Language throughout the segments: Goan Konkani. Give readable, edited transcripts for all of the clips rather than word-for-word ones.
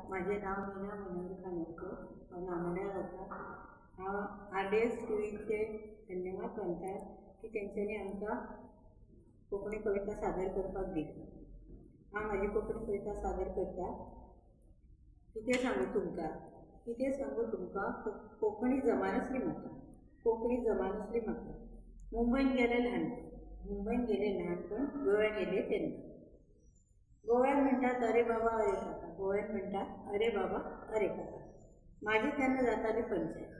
म्हाजें नांव मीना मनोहर खानोलकर. हांव नामोड्या रावता. हांव आर डी एस टिवीचे धन्यवाद मानता की तेंच्यांनी आमकां कोंकणी कविता सादर करपाक दिली. हांव म्हाजी कोंकणी कविता सादर करता. कितें सांगूं तुमकां, कितें सांगूं तुमकां, कोंकणी जमानासली म्हाका, कोंकणी जमानासली म्हाका. मुंबयन गेलें ल्हानपण, मुंबयन गेलें ल्हानपण, गोव्यान येयलें तेन्ना. गोव्यान म्हणटात अरे बाबा अरे काका, गोव्यान म्हणटात अरे बाबा अरे काका. म्हाजी तेन्ना जाताली पंचायत,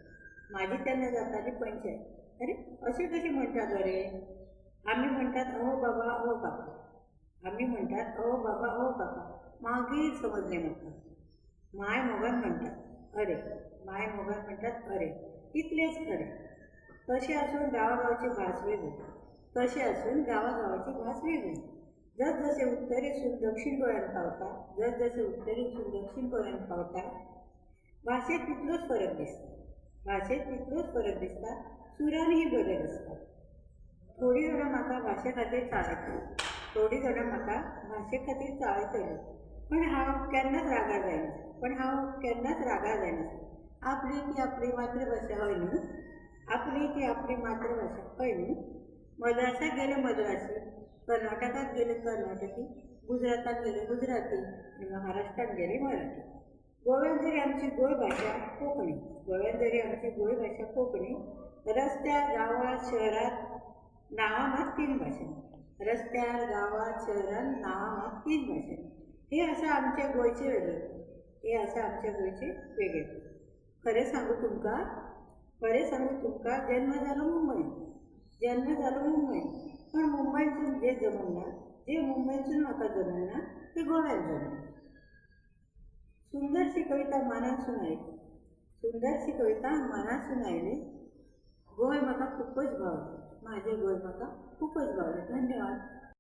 म्हाजी तेन्ना जाताली पंचायत. अरे अशें कशें म्हणटात अरे? आमी म्हणटात अहो बाबा अहो काका, आमी म्हणटात अहो बाबा अहो काका. मागीर समजलें म्हाका, माय मोगान म्हणटात अरे, माय मोगान म्हणटात अरे, इतलेंच खरें. तशें आसून गांवागांवची भास वेगळी, तशें आसून गांवागांवाची भास वेगळी. जसजशें उत्तरेसून दक्षीण गोंयांत पावता, जसजशें उत्तरेसून दक्षीण गोंयांत पावता, भाशेंत तितलोच फरक दिसता, भाशेंत तितलोच फरक दिसता, सुरानूय बदल आसता. थोडीं जाणां म्हाका भाशे खातीर चाळयतलीं, थोडीं जाणां म्हाका भाशे खातीर चाळयतलीं, पण हांव केन्नाच रागार जायना, पण हांव केन्नाच रागार जायना. आपली ती आपली मातृभाशा, हय न्हू? आपली ती आपली मातृभाशा, हय न्हू? मद्रासाक गेले मद्रासी, कर्नाटकाक गेले कर्नाटकी, गुजराताक गेले गुजराती आनी महाराष्ट्रान गेले मराठी. गोव्यान जरी आमची गोंय भाशा कोंकणी, गोव्यान जरी आमची गोंय भाशा कोंकणी, रस्त्यार गांवांत शहरांत नांवां मात तीन भाशेन. रस्त्यार गांवांत शहरांत नांवां मात तीन भाशेन. हें आसा आमच्या गोंयचें वेगळेपण, हें आसा आमच्या गोंयचें वेगळेपण. खरें सांगूं तुमकां, खरें सांगूं तुमकां, जन्म जालो मुंबयन, जन्म जालो मुंबयन, पण मुंबयनसून जें जमना, जें मुंबयनसून म्हाका जमना तें गोव्यान जमना. सुंदरशी कविता मनासून आयली, सुंदरशी कविता मनासून आयली. गोंय म्हाका खुबूच भावलें, म्हाजें गोंय म्हाका खुबूच भावलें. धन्यवाद.